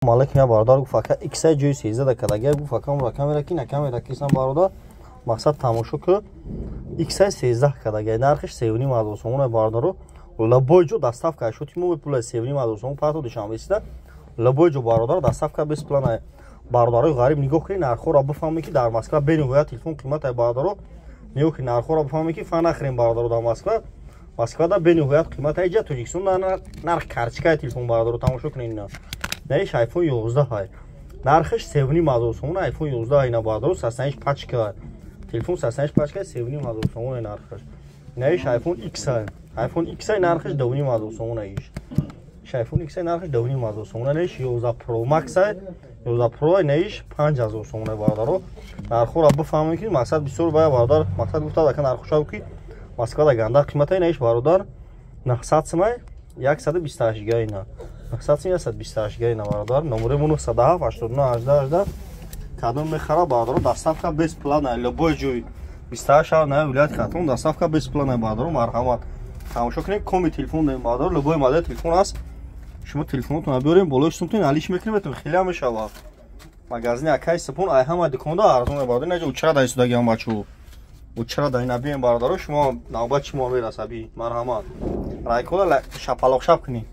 Алейкум. Я бародар гуфт, ака, иксай ҷои 13 да кадагия. Гуфт, ака, умра камера ки на камера кисан, бародар. Мақсад, тамошо ку, иксай 13 кадагия, нархиш 3,5 ҳазор сомон, бародаро. Любой ҷо доставка шути мо пула 3,5 ҳазор сомон парто Душанбе сида. Любой ҷо, бародар, доставка бесплатно. Бародарои ғариб, нигоҳ кунед нархҳоро, бифаҳмед, ки дар Москва бениҳоят телефон қимат. Бародаро, нигоҳ кунед нархҳоро, бифаҳмед, ки фан нахӯрем, бародаро. Дар Москва, Москвада бениҳоят қимат, иҷа Тоҷикистон нарх карчикаи телефон. Бародаро, тамошо кунед, ина наиш iPhone 11 ҳай, нархиш 3,5 ҳазор сомон. iPhone 11 ина, бародаро, сасаниш пачка телефон, сасаниш пачка, 3,5 ҳазор сомон нархиш. Наиш iPhone X ҳай, iPhone X ҳай, нархиш 2,5 ҳазор сомон. Иш iPhone X ҳай, нархиш 2,5 ҳазор сомон. Наиш 11 Pro Max ҳай, 11 Pro, наиш 5000 сомон. Бародаро, нархҳоро бифаҳмед, ки мақсад бисёр бая бародар мақсад гуфтад, ака, нархҳоша ки Москвада ганда қиматай. Наиш, бародар, 900 сумай, 128 га ина, 900 сум, 128 га ина. Бародар, номери мо 907 89 18 18. Кадом мехара, бародаро, доставка бесплатно, любой ҷой, 28 шаҳр на вилояти Хатлон доставка бесплатно. Бародаро, марҳамат, тамошо кунед. Коми телефон дорем, бародаро, любой модел телефон аст. Шумо телефонотонро биёрем, болои сумтон алиш мекунем, хеле мешавад. Магазини акаи Сипон ай ҳама дуконда арзон, бародар. Инаҷа учра да истодагиам, бачо, учра да ина. Бием, бародаро, шумо навбат шумо мераса. Би, марҳамат, райкола шапалоқшап кунед.